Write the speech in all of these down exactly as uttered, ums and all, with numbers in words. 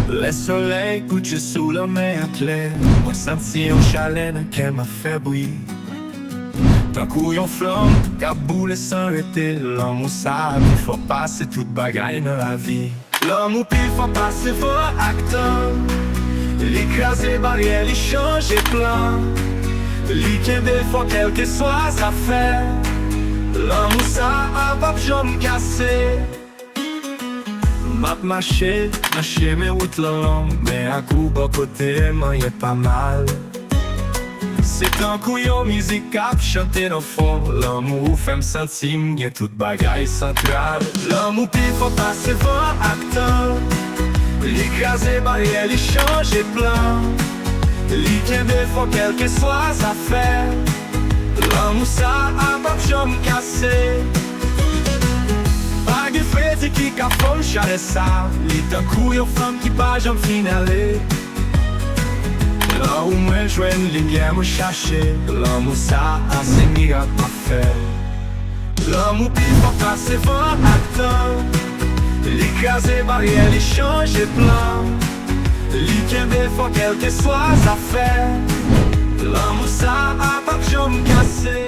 Lè solèy kouche sou lanmè a klè, mwen santi yon chalè nan kè m ap fè bri. Tankou yon flanm k ap boule san rete, lanmou sa a pi fò pase tout bagay nan lavi. Lanmou pi fò pase van ak tan. Li kraze baryè, li chanje plan. Li kenbe fò kèlkeswa zafè. Lanmou sa a p ap janm kase. M ap mache nan chemen wout lan long, men ak ou bò kote m, anyen pa mal. Se tankou yon mizik k ap chante nan fon. Lanmou ou fè m santi m gen tout bagay santral. Lanmou pi fò pase van ak tan. Li kraze baryè, li chanje plan. Li kenbe fò kèlkeswa zafè. Lanmou sa a p ap janm kase. Pa gen fredi ki ka fòm chalè sa. Li tankou yon flanm ki pa janm fin ale. Lan ou mwen jwenn limyè mwen chache. Lanmou sa a se mirak m ap fè. Lanmou pi fò pase van ak tan. Li kraze baryè, li chanje plan. Li kenbe fò kèlkeswa zafè. Lanmou sa a p ap janm kase.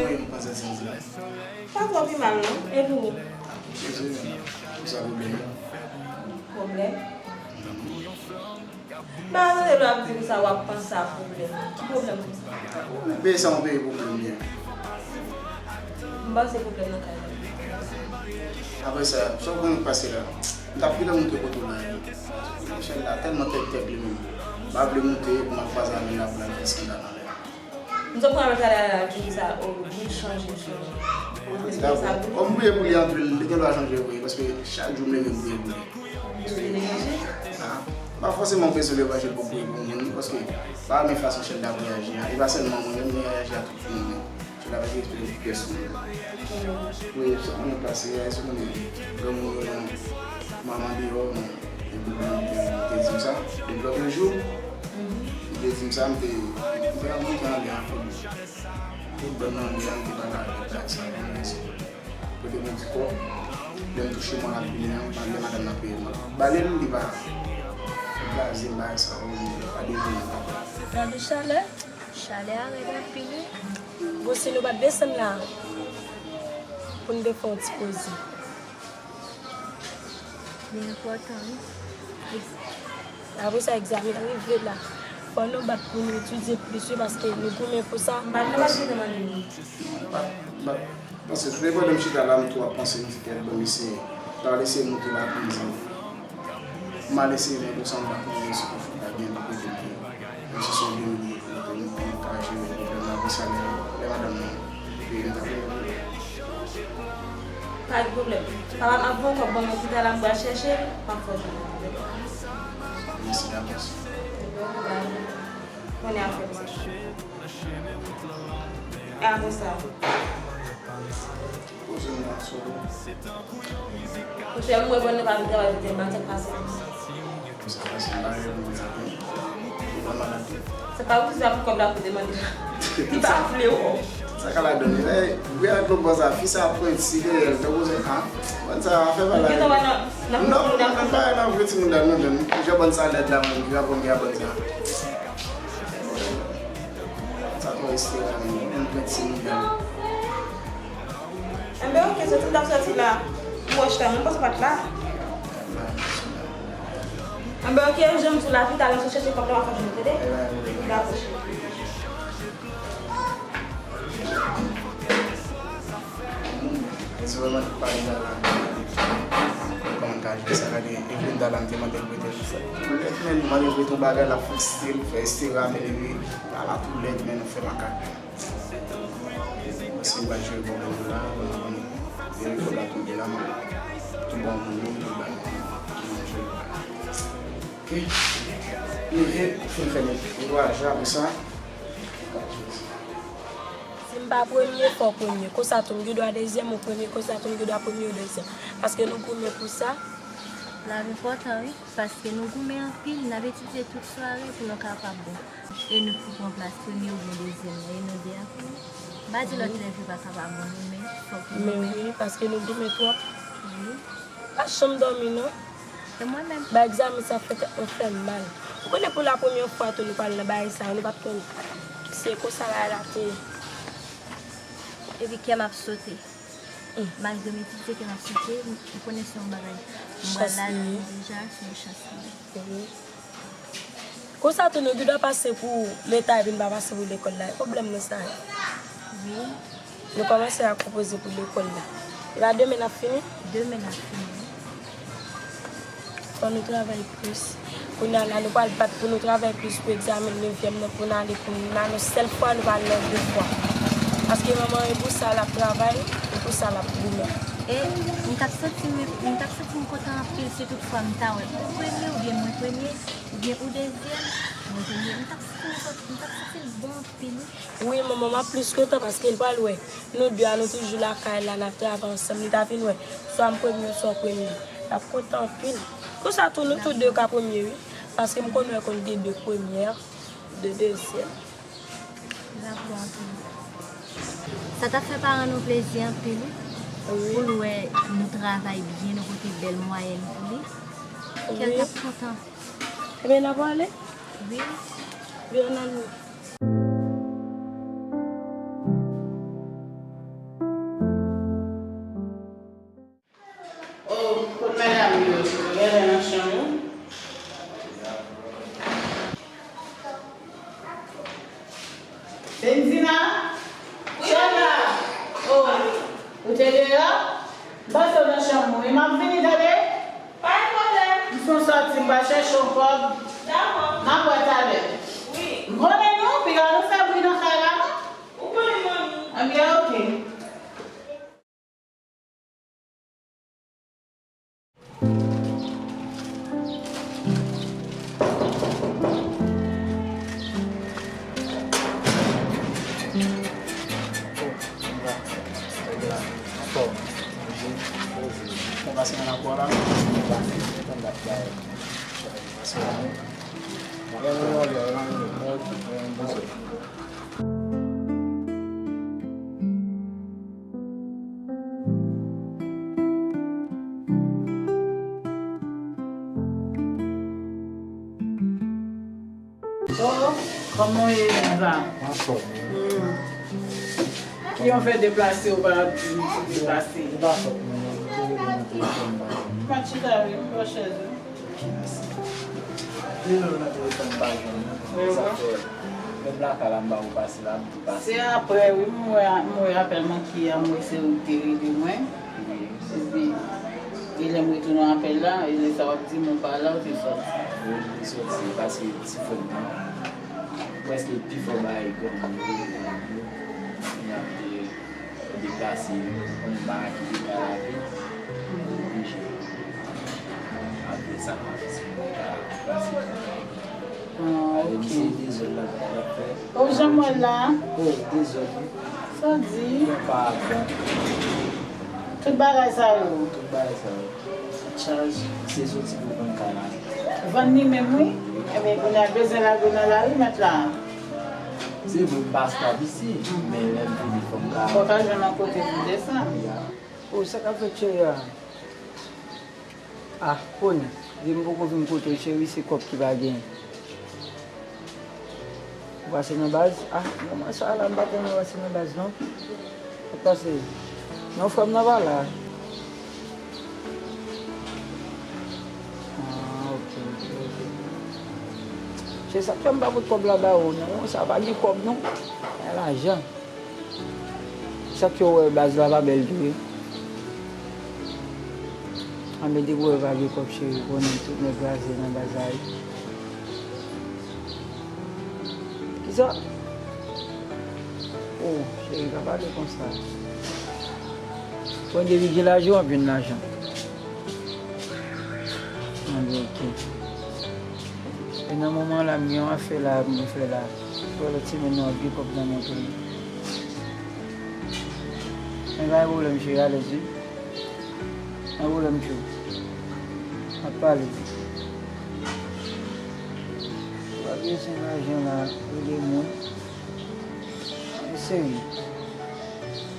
Pa twò pi mal non, e pou ou? Sa pwoblèm. Pwoblèm? Ba, tande lè w ap di m sa, w ap panse a pwoblèm. Ki pwoblèm konsa? Peyi sa yon peyi pwoblèm byen. M panse pwoblèm nan kay la. Apre sa, sa w konn k pase la? M t ap gentan moute kote w la. Monchè, la tèlman tèk tèk li menm. M pa vle moute, m ap kwaze avè l la pou l al fè eskandal anlè. M t ap pran avèk sa la, la, ki di sa, o, li chanje, li chanje. Dakò. Kòm m priye pou li anpil, li gen dwa chanje vre, paske chak jou m leve m priye pou li. Ou priye li chanje? Ah, pa fòseman bezwen levanjil pou priye pou moun, paske pa renmen fason Chèlda ap reyaji a. E pa sèlman mwen menm, li reyaji a tout moun. Chèlda pa gen respè pou pèsonn. Wi, sa mwen pase a, se konnen granmoun yo nan manman deyò, non. Epi mwen te di m sa, depi lòt jou, li te di m sa, m te, m te anvi anlè anpil. Tout bann nan anlè an, m te pale avèk gad sa, kote mwen di kò, lè m touche mwen ap vini an, lè madanm nan peye mwen. Bale l, li pa blaze m bagay sa, ou pa devine papa. Gade chalè, chalè a rèd anpil wi. Bon, si nou pa t desann la, pou n te fè yon ti koze. Li enpòtan, wi. Apre sa, egzamen an rive la. Fò nou bat pou nou etidye plis, wi, paske nou goumen pou sa. M pa t nan bat pou nou mande nou. M pa, m pa, paske tout epòk m chita la, m tou ap panse m di tèt, bon, mesye, pa lese moute la pou m di. M al eseye mwen konsa, m pa konnen si pou fouta byen pou kote m ye. Menm si se yon demil ye pou kote m, pou m ka jere pwoblèm la, pou sa lè, lè madanm nan peye m ta peye m. Pa gen pwoblèm. Papa m ap voye yon kòb ban mwen pita la, m pral chèche l, m ap fè w jwenn li. Mèsi davans. Konnen afè m sa. E apre sa? Poze m nan sou ou. Monchè, m wè bon nan pa vin travay pou tèt, m pa tèt pase konsa. Sa pase m pa yon moun sa byen. Li pa malad. Se pa pou sa pou kòb la pou demande la. Li pa vle wè w. Sa ka ladan li. Ey, gwe ak lòt bò sa, fi sa pwenti dèyè l, tankou se, a, bòn sa a fè bagay. Ou gentan wè nan, nan pwenti moun nan? Non, m pa wè nan pwenti moun nan, non, non. Jan bòn sa lèd la, mwen, ki rapò m gen a bòn sa? Sa twò estera, mwen, mwen pwenti moun nan. Enben, oke, soti m t ap soti la. M wè w chita, mwen panse w pa t la. Enben, oke, jan m di w la, pita, lè m sot chèche kòb la, w a fè jwenn, tande? Dakò, cheri. Moun, e se vrèman tout pale la la. Kòman ka jwe sa, gade, Evelyn Dalan te mande l prete l. Tou lèd, men, mande l prete yon bagay, l ap fè stil, fè estera, men li, la la tou lèd, men, nou fè makak. Mwen se m pa jere pwoblèm yo la, mwen konn depi kòb la tonbe la, mwen tou bon moun yo, mwen bay moun yo, mwen jere bagay. Oke. Leve, fin fè netwayaje, apre sa. Si m pa premye, fò w premye. Konsa tou, m gen dwa dezyèm, ou premye. Konsa tou, m gen dwa premye, ou dezyèm. Paske nou goumen pou sa. Lavi enpòtan, wi. Paske nou goumen anpil, n ap etidye tout sware pou nou kapab bon. E nou pou pran plas premye oubyen dezyèm nan, e nou de a premye. M pa di lòt lèv yo pa kapab bon, non, men fòk nou goumen. Men wi, paske nou goumen twòp. Wi. Pa janm dòmi, non. E mwen menm? Ba egzamen sa fè tèt mwen fè m mal. Ou konnen pou la premyè fwa tou nou pral nan bagay sa, nou pa t konnen. Se konsa la la te ye. Epi kè m ap sote. Malgre m etidye, kè m ap sote, m konnen se yon bagay. M pral la deja, se yon chans li ye. Konsa tou nou gendwa pase pou leta epi n pa pase pou lekòl la. E pwoblèm nou sa ye. Wi. Nou kòmanse ak konpoze pou lekòl la. E pa demen n ap fini? Demen n ap fini. Fò nou travay plis. Kounye a la, nou pral bat pou nou travay plis pou egzamen nevyèm nan, pou n ale pou n nan yon sèl fwa, nou pa al nan de fwa. Paske manman e pou sa l ap travay, e pou sa l ap goumen. E m t ap santi m, m t ap santi m kontan anpil si tout fwa m ta wè ou premye oubyen mwen premye. Oubyen ou dezyèm, mwen premye. M t ap santi m, m t ap santi l bon anpil, wi. Wi, manman m ap plis kontan paske l pral wè nou de a, nou toujou lakay la, n ap travay ansanm. Li ta vin wè, swa m premye, swa w premye. L ap kontan anpil. Konsa tou, nou tou de ka premye, wi. Paske m konn wè konn gen de premyè, de dezyèm. Dakò, anpil. Sa t ap fè paran nou plezi anpil, wi. Wi. Pou l wè nou travay byen, nou pote bèl mwayèn pou li. Kè l t ap kontan. Ebyen, n a pwale? Wi. Wi, ann ale. O, kot medam yo? Genlè nan chanm yo. Sendina? Wi, Shana! O, ou te deyò? M pase w nan chanm ou, wi. M ap vini, tande? Pa gen pwoblèm. M fon sòti, m pral chèche yon kòb. Dakò. N ap wè talè. Wi. M konnen nou, piga nou fè bri nan kay la, non? Ou konnen manmi. Ebyen, oke. Oh, kòman w ye, Eva? Anfòm. Hmm. Kijan w fè deplase, ou pa di m deplase? Ou pa fòt mwen, non, m te rele nan telefòn nan. M pa t chita, wi, m pran chèz, wi. Mèsi. Rele w nan telefòn, m pa jwenn ou. Sa fè menm lakay la, m pa ou pase la, m tou pase. Se apre, wi, m wè, m wè apèl manke a, m wè se ou ki te rele mwen. Wi. Epi, e lè m retounen apèl la, e lè sa w ap di m ou pa la, ou te sòti. Wi, m te sòti, paske ti frè m nan, prèske pi fò bagay granmoun yo, granmoun yo, y ap de-, deplase, yo konn pa kite kay la vit, m oblije. Apre sa, m ap di m pa deplase kay la. Ah, ok. Misye dezòd la, l ap fè. O, jan m wè l la. O, dezòd, wi. Sa w di? Yon pa bon. Tout bagay sa yo. Tout bagay sa yo. Tout chaj. Se soti pou vann kay la. Vann li menm, wi. Ebyen, kounye a bezwen lage w nan lari, mèt la. Se vre, m pa stab isi, men lè m vini, fò m ka. Fò w ka jwenn yon kote pou w desann. Ya. O, sa k ap fèt, cheri a? Ah, Pony, di m poko vin kote w, cheri, se kòb ki pa genyen. Ou pase nan baz? Ah, non, mwen sa la, m pa konn pase nan baz, non. Ou pase? Non, frè m nan pa la. Ah, ok, ok, ok. Se sa k fè m pa pot kòb la ba ou, non. Sa pa gen kòb, non. Gen lajan. Sa k fè w wè baz la pa bèl vre. Anben depi w wè pa gen kòb cheri, konnen tout nèg raze nan baz la wi. Kisa? O, cheri, pa pale konsa. Bon, depi gen lajan, w ap jwenn lajan. Anben, ok. E nan moman la, m gen yon afè la, m fè la. Pou lòt semèn nan, w ap gen kòb nan men tou. Men pa gen pwoblèm, cheri, alèz wi. Pa gen pwoblèm, cheri. M ap pale. Ou pa bezwen lajan la, rele moun. Mwen serye.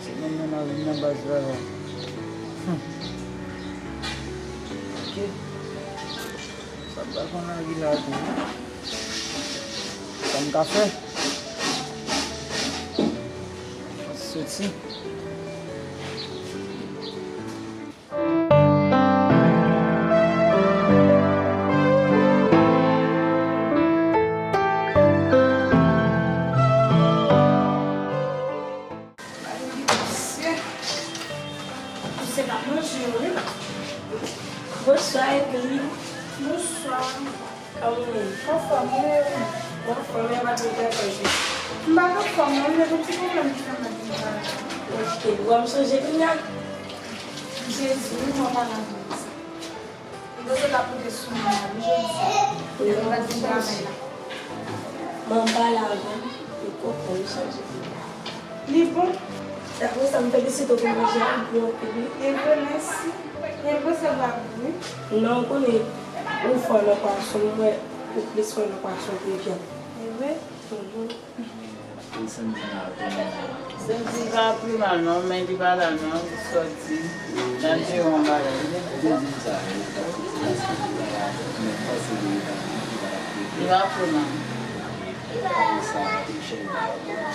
Semèn nan, m a vin nan baz la, la. Hmm. Ok. Papa konn lari la tou. Sa m ka fè? Soti. Misye, misye pa manje, wi. Bonswa, Eveline. Bonswa. Kòman w ye? Anfòm, wi, e ou? Mwen anfòm, e pa twò travay tou. M pa t anfòm, non, m gen yon ti pwoblèm ki fè m pa t vin travay. Ok, ou wè m chanje kounye a? Jezi, wi, mwen pale avè w de sa. M panse l ap moute sou mwen la, wi, jodi a. Wi, mwen pa t vin travay la. Mwen pale avè l, li konprann, li chanje. Li bon. Daprè sa, m felisite w pou manje a, li bon anpil, wi. E vre, mèsi. E bon, se pa vre. Non, ou konnen, ou fò nan pwason, mwen, ou plis fò nan pwason ke vyann. E vre? Mhm. E Sandy nan ap vini. Sandy pa pi mal non, men li pa la non, li sòti nan deyo yon bagay. Ou te di m sa, e, paske se paske li pa la, men m panse li pa, li pa ap rete. Li pa pi mal. E sa, e Shelda?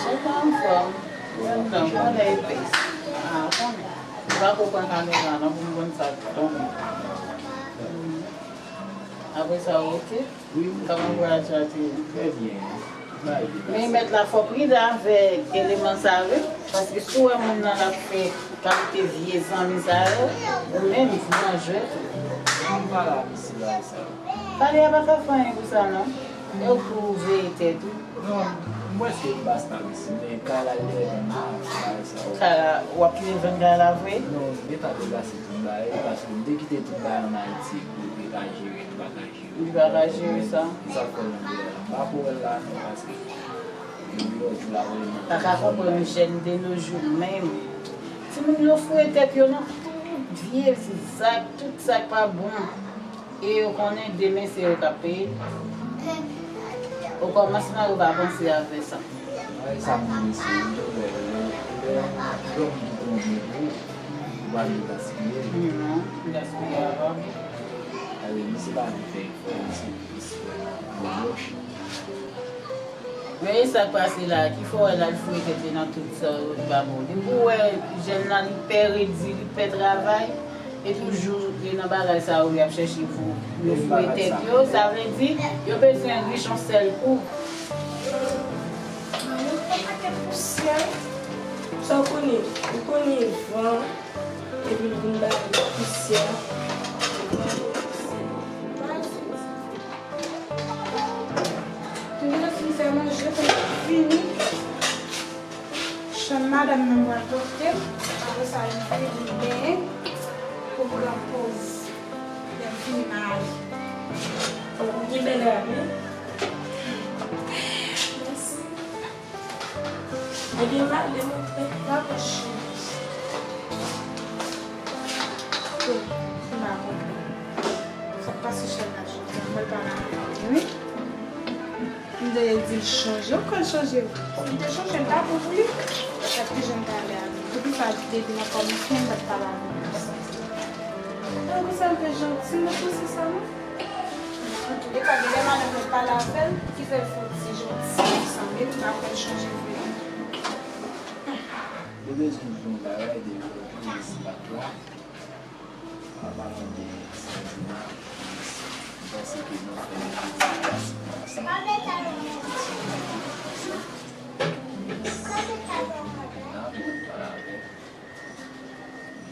Shelda anfòm. Mwen menm, konnen epès. A, konnen. Li pa ko pran kamera non, pou m konn sa k tonbe. Apre sa, ou oke? Wi, m oke. Kòman vwayaj la te ye? Trè byen. Vwayaj te pase. Men mèt la fò pridan avèk eleman sa, wi. Paske si w wè moun nan l ap fè kalite vye zanmi sa yo, ou menm, ou nan jwèt ou. M pa la, mesye, bagay sa yo. Pale a pa ka fè anyen pou sa, non. E ou pou veye tèt ou. Non, m prèske rive Basta, mesye, men kay la, li trè gran la, bagay sa yo. Kay la, w ap kite vann kay la vre? Non, m gentan deplase tout bagay, paske m te kite tout bagay ann Ayiti pou yo te ka jere, nou pa ka jere. Li pa ka jere sa. E sa k fè l nan dèyè la. M pa ko wè l la non, paske depi lòt jou la, mwen menm. Pa ka konprann jèn de nos jours menm. Timoun yo foure tèt yo nan tout vye zak, tout sa k pa bon. E yo konnen demen se yo k ap peye. Okòmansman, yo pa panse avè sa. Ay, sa moun mesye, yo lè, lè, lè, lè yon moun ki pran yon bon kou, ou pa dwe gaspiye l. Non, gaspiye a pa bon. Ale, misye pa vle fè efò, misye plis fè bòch. Men e sa k pase la, ki fè w wè l al foure tèt li nan tout sa yo di pa bon. Depi w wè jèn nan, li pè redi, li pè travay, e toujou li nan bagay sa yo, y ap chèche pou yo foure tèt yo. Sa vle di, yo bezwen rich yon sèl kou. Yon pakèt pousyè. Sa w konnen? Ou konnen van, epi l vin bay pousyè. Mwen gentan fin fè manje, pou m fini. Chanm madanm nan pral pote. Apre sa, li vini, li benyen. Pou pran poz. Lè m fini, m a ale. Ou gen bèl rad, wi. Mèsi. Ebyen, m ale montre. Dakò, cheri. Bon, m pa konprann. Sa k pase Shelda jodi a, mwen pa la wi. M te di l chanje, ou kwè l chanje? Si m te chanje, m ta bon pou li. Sa k te jan m pale avè l. Depi sa, depi nan kòmansman, m pa t pale avè l konsa. Tankou sa, m te janti, m te panse sa, non? Antouleka, genlè madanm mwen pale avè l, ki fè l fè yon ti janti, sanble m pa kwè l chanje vre non. Yo bezwen di yon bagay depi lòt jou, Lisi pa t la. Apa tande Santina, m panse ke nou fè yon ti pase ansanm. Lisi, m pale avè l.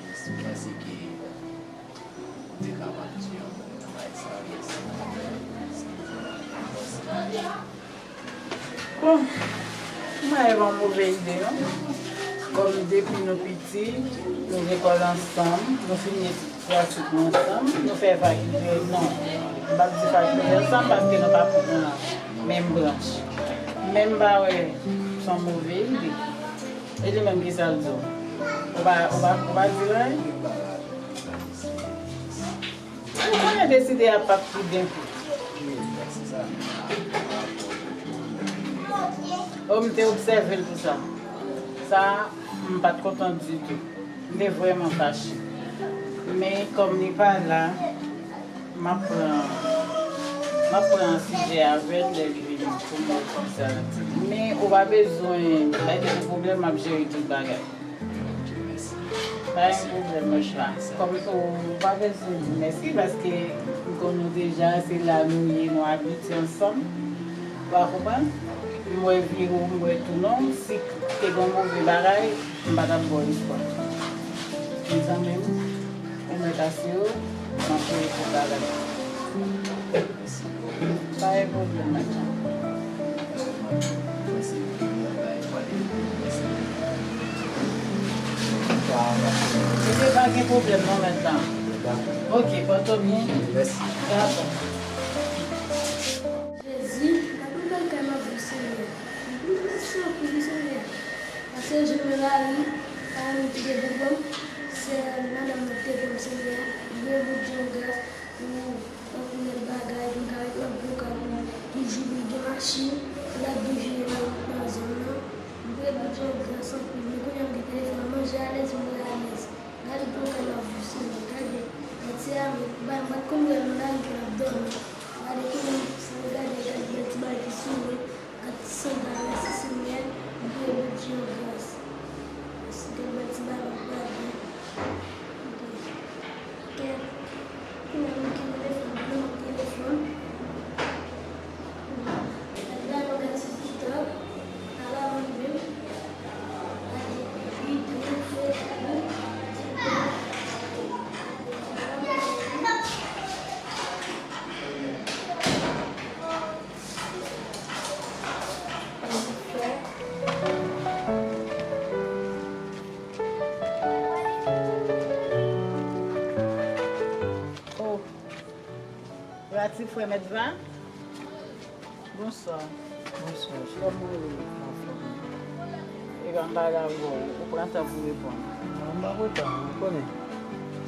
Yes, m panse ke ou te kapab di yon mo nan bagay sa, yes. Bon, m pa yon move ide, non. Kòm depi nou piti, nou lekòl ansanm, nou fini etid klasik nou ansanm, nou fè fakilte, non, m p ap di fakilte ansanm paske nou pa pran menm branch. Men m pa wè se yon move ide. E li menm, kisa l di w? Ou pa, ou pa, ou pa di l anyen? Ou konnen deside a p ap pi byen pou. O, m te obsève l pou sa. Sa, m pa t kontan ditou. M te vrèman fache. Men, kòm li pa la, m ap pran M ap pran sijè avè l lè li vini pou m wè kisa l ap di. Men ou pa bezwen, pa gen pwoblèm, m ap jere tout bagay. Pa gen pwoblèm, Rochla. Kòm ou pa bezwen di mèsi, paske m konn ou deja, se la nou ye, nou abitye ansanm. Ou pa konprann? M wè vire w, m wè tounen w. Si te gen yon move bagay, m pa t ap ba w espwa. Men zanmi m, ou mèt asire w, m ap jere tout bagay. Pa gen pwoblèm, Matyò. Ebyen, pa gen pwoblèm non, mèt la. Ok, pòte w byen. Dakò. Jezi, m pa konprann kay m ap viv, Senyè. M konn mèsi anpil, wi, Senyè. Paske jan m lari, pa menm kite pou m, se madanm mwen te ban m, Senyè. M voye Bondye yon gras pou yon lòt bagay, pou m ka rete yon bon kay pou m toujou vin gen machin, pou l ap vin jere nan, nan zòn nan. M voye Bondye yon gras anpil, men kounye a m gen telefòn, manje alèz, m bwè alèz. Gade pwogram ap viv sou mwen, gade. Gade se a, men, bay, mwen konn wè m la, m gen ap dòmi. Gade kounye a, m fè gade, gade bèl ti bagay ki sou mwen, gade ti sandal, mèsi Senyè, m voye Bondye yon gras. Mèsi, gade bèl ti bagay, gade. Ok. Kounye a, m gen telefòn, m gen telefòn. Oh, la ti frè mèt va? Bonswa. Bonswa, cheri. Kòman w ye? Anfòm. Epa m pale avè w, ou pran tan pou reponn. Non, m pa pran tan, ou konnen.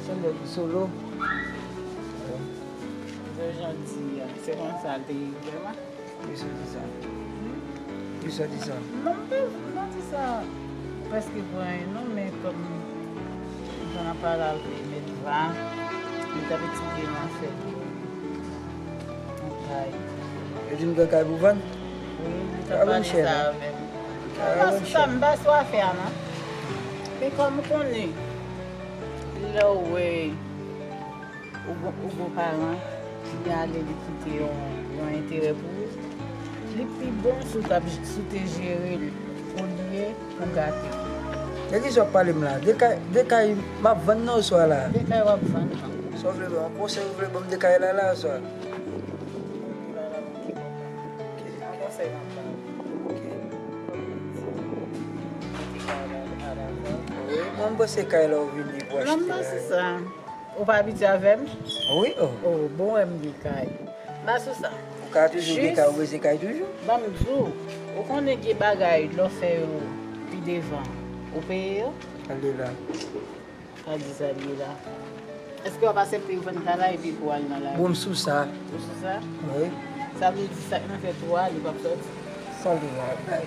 Se lè ki solo. Jan w di a, se konsa l te ye vrèman? Kisa w di sa? Hmm? Kisa w di sa? Non, m pa, m pa di sa. Prèske pou anyen non, men kòm jan n ap pale avè mèt va, li t ap eksplike nou afè li. Yon kay. Yo di m gen kay pou vann? Wi, li t ap pale sa avè m. Kay a vann chè. M pa sou afè a non. Men kòm ou konnen, lè w wè ou gon, ou gon paran ki ale li kite yon, yon enterè pou ou, li pi bon si w t ap, si w te jere l olye pou gate. De kisa w ap pale m la? De kay, de kay m ap vann nan oswa la? De kay w ap vann nan. Sa w vle ban m? Yon konsèy ou vle ban m de kay la, la, oswa? Yon konsèy m ap ba w. Ok. Wi, mwen, m panse kay la w vini pou achte la. Non, m panse sa. Ou pa abitye avè m? Wi, oh. Oh, bon, wè m gen kay. Ba sou sa. Ou ka toujou gen kay, ou bezwen kay toujou? Ban m di w, ou konnen gen bagay lè w fè yo pi devan, ou peye yo? Ale la. Pa di sa l ye la. Èske w ap aksepte yo vann kay la epi pou w al nan lari? Bon, m sou sa. Ou sou sa? Wi. Sa vle di sa k nan tèt ou a, li p ap sòti? Sa l ye la.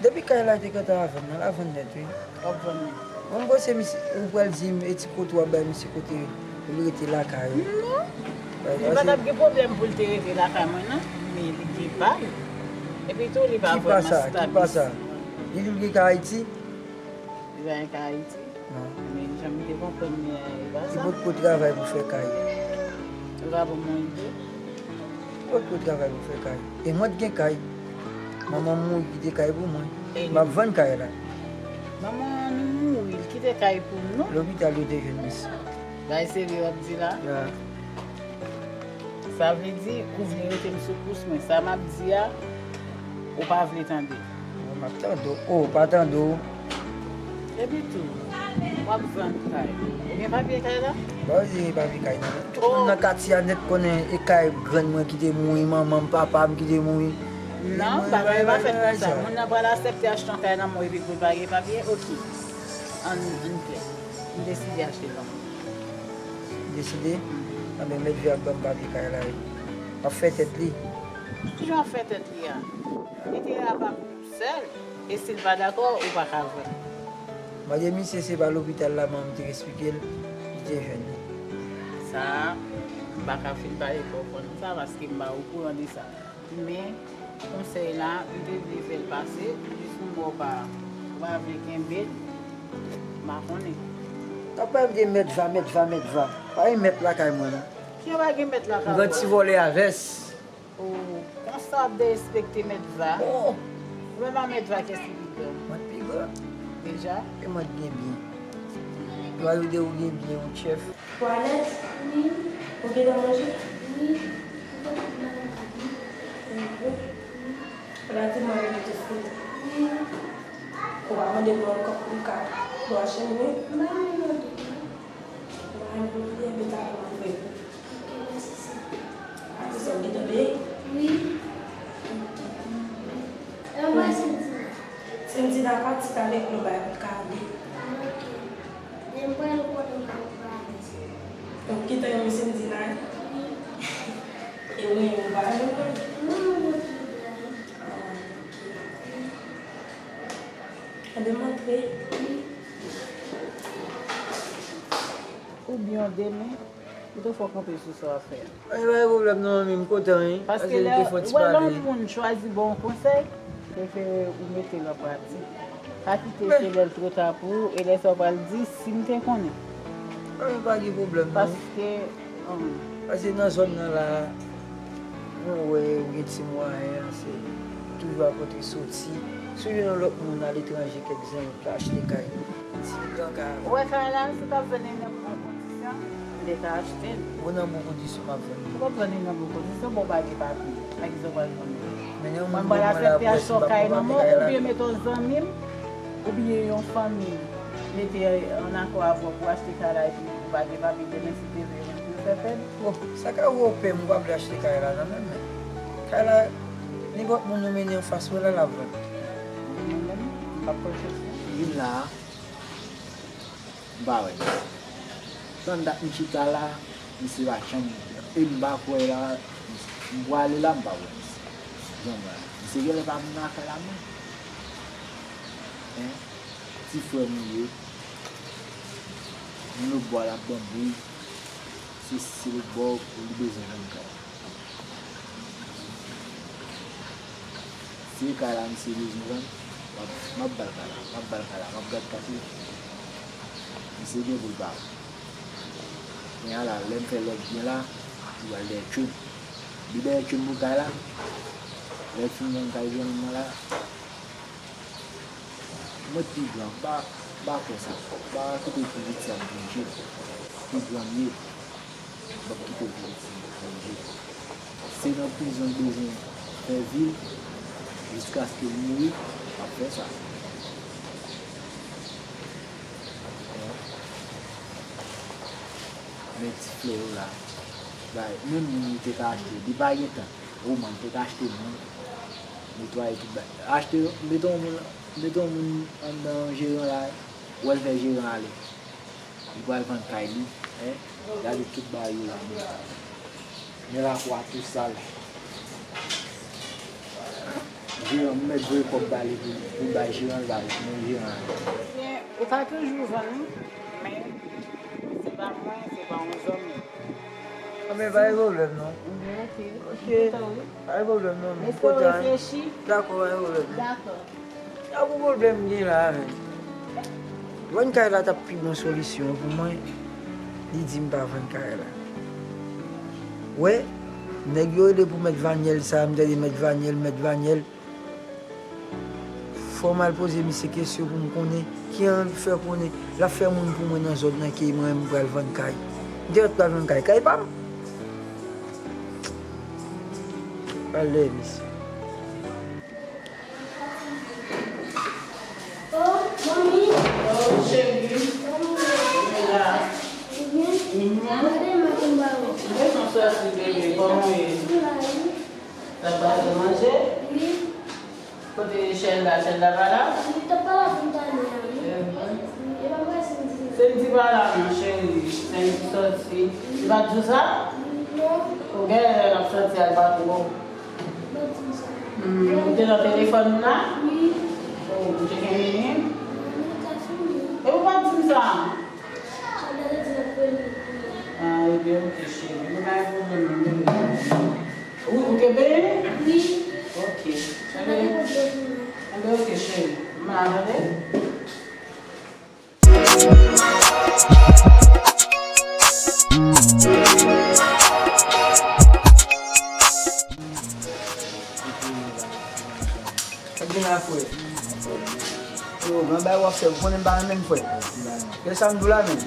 Depi kay la te gentan a vann, nan la vann nèt, wi. W ap vann li. Mwen, m panse misye, ou pral di m, e ti kote w ap bay misye kote pou l rete lakay ou. Non. Li pa t ap gen pwoblèm pou l te rete lakay mwen, non. Men li gen pa l. Epi tou, li pa vrèman stabil. Ki pa sa? Li di l gen kay Ayiti? Li pa gen kay Ayiti. Non. Men jan m te konprann li a, e pa sa. Li potko travay pou fè kay. Ou ka ban mwen ide? Li potko travay pou fè kay. E mwen t gen kay. Manman m mouri kite kay pou mwen. M ap vann kay la. Manman nou mouri, li kite kay pou nou? Lopital yo te jwenn misye. Bagay serye w ap di la? Ya. Sa vle di, ou vle rete m sou kous mwen. Sa m ap di a, ou pa vle tande. Mwen, m ap tande w. Oh, ou pa tande w. Epi tou, w ap vann kay. Ou gen papye kay la? Ba, ou gen papye kay nan men. Tout moun nan katye a nèt konnen e kay grann mwen ki te mouri, manman m, papa m ki te mouri. Non, bagay yo pa fèt konsa. Moun nan pral aksepte achte yon kay nan men w epi pou l pa gen papye, ok. Ann, ann klè. M deside achte l ban mwen. Deside? Anben, mèt vi ap ban m papye kay la, wi. Ap fè tèt li. Kijan w ap fè tèt li a? Li te la pa pou sèl. E si l pa dakò, ou pa ka vann. Mande misye se pa lopital la, manman m te eksplike l, li te jwenn li. Sa, M pa ka fin pale fò konn sa paske m pa okouran de sa. Men, konsèy la, m te vle fè l pase, jis pou mwen w pa, w pa vle kenbe l, m pa konnen. Apa m gen mèt va, mèt va, mèt va. Pa gen mèt lakay mwen, non. Ki pa gen mèt lakay ou? M gen ti vòlè a vès. Oh, konsa w ap derespekte mèt va? Oh! Ou menm a mèt va, kiyès ki pi gran? Mwen pi gran. Deja? E mwen gen byen. Lwa yo de ou gen byen, ou chèf. Wanèt? Wi. Ou gentan manje? Wi. Ou gentan manje? Wi. Ou la di mwen mete sou. Wi. Ou pa mande mwen ankò pou m ka branche m, wi. M pa mande. Mwen, mwen byen, men sa mwen fè. Ok, mèsi, sè. Apre sa, w gentan peye? Wi. Ok. E mwen, Cynthia. Cynthia pati avèk nou bay pou kade. Ok. E mwen, nou konnen m ka pale. Donk, ki tan yon Cynthia la? Wi. E mwen, yon ba nou? Non, non, non, non. Ah, ok. Anben, m antre. Wi. Oubyen demen, ou te fò kanpe sou sa w ap fè a. Ay, pa gen pwoblèm non, manmi, m kontan, wi. Paske lè, ou wè lè yon moun chwazi ba w yon konsèy, prefere ou mete l an pratik. Pa kite se lè l twò ta pou ou, e lè sa w pral di, "Si m te konnen." Ay, pa gen pwoblèm non. Paske, um, paske nan zòn nan la, mwen wè ou gen ti mwayen, se toujou ap rantre soti. Si w jwenn yon lòt moun aletranje, kèk zanmi, w ka achte kay. Ti gran kay. Ou wè kay la, si w t ap vann li nan bon kondisyon, m te ka achte l. Bon, nan bon kondisyon, m ap vann li. Ou p ap vann li nan bon kondisyon, bon, w pa gen papye. Ak kisa w pral vann li? Men nan moun mwen la, pèp la, achte yon kay nan men w, oubyen mete yon zanmi m, oubyen yon fanmi m mete an akò avè w pou achte kay la, epi ou pa gen papye, demen si te vle, ou fè pèd. Bon, sa ka wè w pè m, ou pa vle achte kay la nan men mwen. Kay la, nenpòt moun ou mennen anfas mwen la, l ap vann. Mwen menm, m p ap pran chans non. Vin la a, m pa wè misye. Tann dat m chita la, misye pa janm, e m pa kwè la, m pwale la, m pa wè misye. Janm wè. Misye genlè pa vin nan afè la menm. Hein? Ti frè m ou ye. Yon lòt bò l ap ban bri. Se, se lòt bò pou li bezwen vann kay la. Si e kay la misye bezwen vann, m ap, m ap ba l kay la, m ap ba l kay la, m ap gad kay la. Misye gen pou l ba m. Kounye a la, lè m fè lòt byen la, li pral dèyè tchoul. Li dèyè tchoul pou kay la. Lè l fin vann kay granmoun nan la, mwen pi gran, m pa, m pa kwè sa. M pa kite pi piti ap dirije. Pi gran m ye. M p ap kite pi piti dirije. Se nan prizon l bezwen fè vi l jiskaske l mouri, m ap fè sa. Men ti flè yo la, bay, menm moun li te ka achte, li pa gen tan. Woman, li te ka achte moun, netwaye tout bagay. Achte, mete yon moun, mete yon moun anndan jeran la, wè l fè jeran ale. Li pral vann kay li, hein? Gade tout bagay yo la, men. Men lakou a tou sal. Jeran, m mèt voye kòb ba li pou, pou bay jeran, l ba li, men jeran ale. Ou ka toujou vann, wi, men se pa mwen, se pa yon zanmi. Ah, men pa gen pwoblèm, non. Mhm, ok. Ok. M kontan, wi. Pa gen pwoblèm, non. Mesye, w reflechi. Dakò, pa gen pwoblèm, non. Dakò. Pa gen pwoblèm gen la, men. Vann kay la t ap pi bon solisyon pou mwen. Li di m pa vann kay la. Wè, nèg yo rele pou mèt Vanyèl sa, m tande mèt Vanyèl, mèt Vanyèl. Fò m al poze misye kesyon pou m konnen ki jan l fè konnen l ap fè moun pou mwen nan zòn nan ke mwen menm m pral vann kay. M te mèt pral vann kay. Kay pa m. Pral dèyè misye. Oh, manmi. Oh, cheri. Kòman w ye? Mwen la. Ou byen? Mhm. Gade maten ba ou. Mwen son sòsi bebe, kòman w ye? M la, wi. Sa pase manje? Wi. Kote Shella? Shella pa la? Li t ap pale avè m talè a, wi. E pa vre, Cindy? Cindy pa la non, cheri. Cindy sòti. Li pa t di w sa? Non. Ou genlè l ap sòti al patwon. Li pa t di m sa. Hmm, ou te nan telefòn ou la? Wi. Oh, ou te gen vini? Non, li ka fini. E ou pa t di m sa? Shella te di l ap rele m kounye a. Ah, ebyen, ok, cheri. Nou pa gen pwoblèm, non, bebe. Ou, ou kenbe? Wi. Ok. Enben, enben, ok, cheri. M a tande. Sa k gen la, frè? Yo, gen bagay w ap fè, ou konnen m pa renmen l, frè. Kè sa m di w la, menm.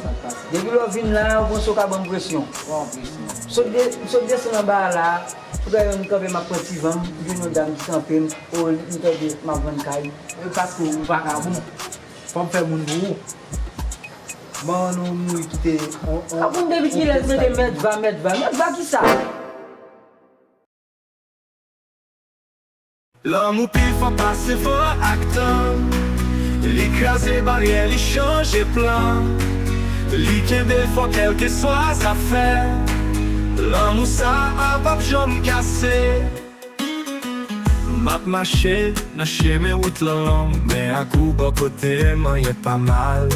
Depi lè w vin la, ou panse w ka ban m presyon. Sot de-, sot desann anba a la, ou gade yon kanpe m ap pran ti van, m jwenn yon dam ki kanpe m, o, m tande m ap vann kay. E paske ou pa ka bon. Fò m fè moun pou ou. Ban nou mouri kite on, on, a konn depi kilè l mete mèt va, mèt va, mèt va kisa? Lanmou pi fò pase van ak tan. Li kraze baryè, li chanje plan. Li kenbe fò kèlkeswa zafè. Lanmou sa a p ap janm kase. M ap mache nan chemen, wout lan long, men ak ou bò kote m, anyen pa mal.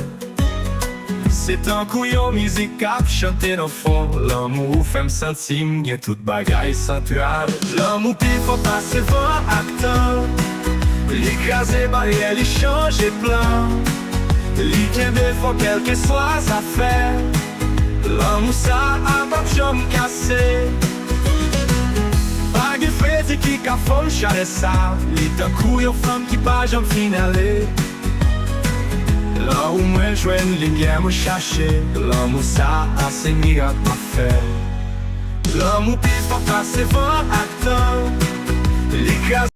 Se tankou yon mizik k ap chante nan fon. Lanmou ou fè m santi m gen tout bagay santral. Lanmou pi fò pase van ak tan. Li kraze baryè, li chanje plan. Li kenbe fò kèlkeswa zafè. Lanmou sa a p ap janm kase. Pa gen fredi ki ka fè m chalè sa. Li tankou yon flanm ki pa janm fin ale. Lè ou mwen jwenn limyè mwen chache. Lanmou sa a se mirak m ap fè. Lanmou pi fò pase van ak tan. Li kraze